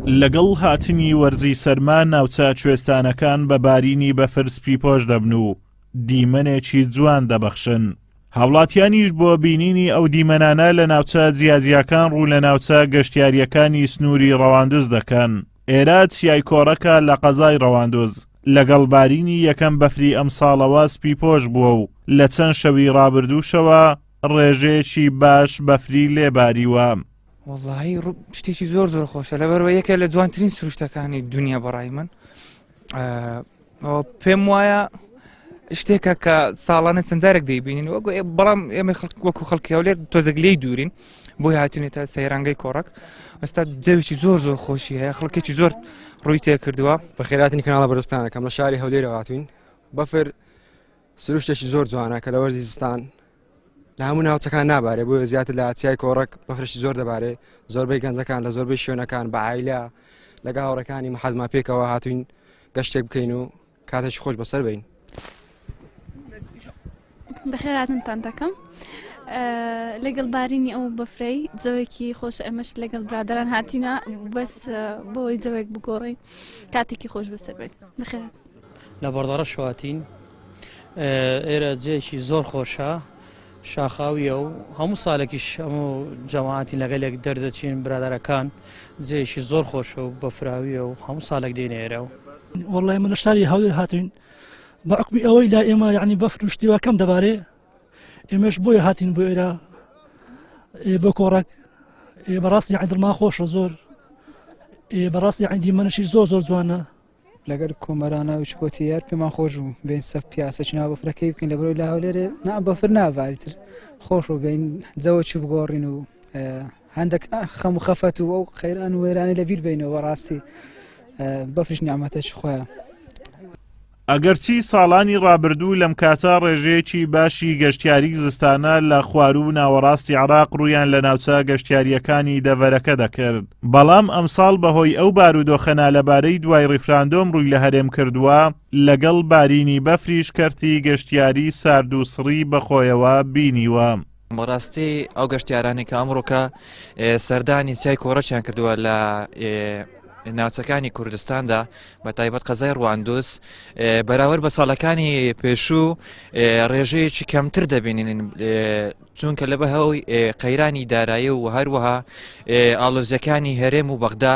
لەگەڵ هاتنی وەرزی سەرما ناوچە کوێستانەکان بە بارینی بەفر سپیپۆش دەبن و دیمەنێکی جوان دەبەخشن. هاوڵاتیانیش بۆ بینینی ئەو دیمەنانە لە ناوچە جیاجیاکان ڕوو لە ناوچە گەشتیارییەکانی سنووری ڕەواندز دەکەن. ئێرە چیای کۆڕەکە لە قەزای ڕەواندز، لەگەڵ بارینی یەکەم بەفری ئەمساڵەوە سپیپۆش بووە و لە چەند شەوی ڕابردووشەوە ڕێژەیەکی باش بەفری لێ باریوە. وەڵاهی شتێکی زۆر زۆر خۆشە لەبەرەوە یەکە لە جوانترین سروشتەکانی دنیا بەڕای من پێم وایە شتێکە کە ساڵانە چەند جارێک دەیبینین وەکو بەڵام ئێمە خەڵک وەکو خەڵکی هەولێر تۆزێک لێی دوورین بۆی هاتوونێتە سەیرانگەی کۆڕەک ئێستا جەوێکی زۆر زۆر خۆشی هەیە خەڵکێکی زۆر ڕووی تێ کردووە. بەخێراتنی کەناڵە بەرزستانەکەم لە شاری هەولێرەوە هاتوین بەفر سروشتێکی زۆر جوانە کە لە وەرزی زستان لە هەموو ناوچەکان نابارێ بۆیە زیاتر لە چیای کۆڕەک بەفرشی زۆر دەبارێ زۆربەی گەنجەکان لە زۆربەی شوێنەکان بە عیلە لەگە هاوڕەکانی محەزما پێکەوە هاتوین گەشتێک بکەین و کاتێکی خۆش بەسەر بین. بەخێراتنتان دەکەم لەگەڵ بارینی ئەو بەفرەی جەوێکی خۆش ئەمەش لەگەڵ برادران هاتینە بەس بۆی جەوێک بگۆڕین کاتێکی خۆش بەسەر بین بەخێرات. لە بەردەڕەش هاتین ئێرە جێکی زۆر خۆشە شاخاویە و هەموو ساڵێکیش هەموو جەماعەتی لەگەلێک دەردەچین برادەرەکان جێیەکی زۆر خۆشە و بەفراویە و هەموو ساڵێک دێنە ئێرە و وەڵای من لە شاری هەولێر هاتوین بە حکومی ئەوەی لا ئێمە یعنی بەفر و شتیوا کەم دەبارێ ئێمەش بۆیە هاتین بۆ ئێرە بۆ کۆڕەک بەڕاستی یعنی دڵمان خۆشە زۆر بەڕاستی یعنی دیمەنشی زۆر زۆر جوانە لەگەر کۆمەرانە و چکۆتی یار پێمان خۆش بوو بین سەر پیاسە چنا بەفرەکەی بکەین لە بەرەوەی لە هەولێرێ نا بەفر ناباری تر خۆش و بین جەوە چ بگۆڕین و هەندێک خەم و خەفەت و ئەو خەیران و وێرانی لەبیر بینەوە ڕاستی بەفرش نیعمەتە چ خۆیان. ئەگەرچی ساڵانی ڕابردوو لەم کاتە ڕێژەیەکی باشی گەشتیاری زستانە لە خواروو و ناوەڕاستی عێراق ڕوویان لە ناوچە گەشتیارییەکانی دەڤەرەکە دەکرد، بەڵام ئەمساڵ بەهۆی ئەو بارودۆخە نالەبارەی دوای ڕیفراندۆم ڕووی لە هەرێم کردووە، لەگەڵ بارینی بەفریش کەرتی گەشتیاری سارد و سڕی بەخۆیەوە بینیوە. بەڕاستی ئەو گەشتیارانەی کە ئەمڕۆکە سەردانی چیای کۆڕەکیان کردووە لە ناوچەکانی کوردستاندا بە تایبەت قەزای ڕواندوز بەراورد بە ساڵەکانی پێشوو ڕێژەیەکی کەمتر دەبینین چونکە لە بەهۆی قەیرانی دارایی و هەروەها ئاڵۆزیەکانی هەرێم و بەغدا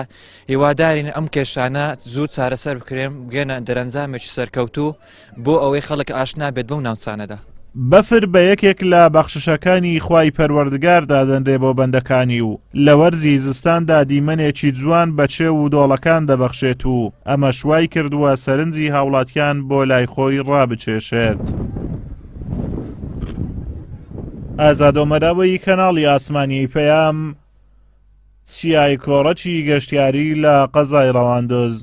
هیوادارین ئەم کێشانە زوو چارەسەر بکرێن بگەنە دەرەنجامێکی سەرکەوتوو بۆ ئەوەی خەڵک ئاشنا بێت بەو ناوچانەدا. بەفر بە یەکێک لە بەخششەکانی خوای پەروەردگار دادەنرێ بۆ بەندەکانی و لە وەرزی زستاندا دیمەنێکی جوان بە چێو و دۆڵەکان دەبەخشێت و ئەمەش وای کردووە سەرنجی هاوڵاتیان بۆ لای خۆی ڕابکێشێت. ئازاد ئۆمەراوی کەناڵی ئاسمانیی پەیام، چیای کۆڕەکی گەشتیاری لە قەزای ڕەواندز.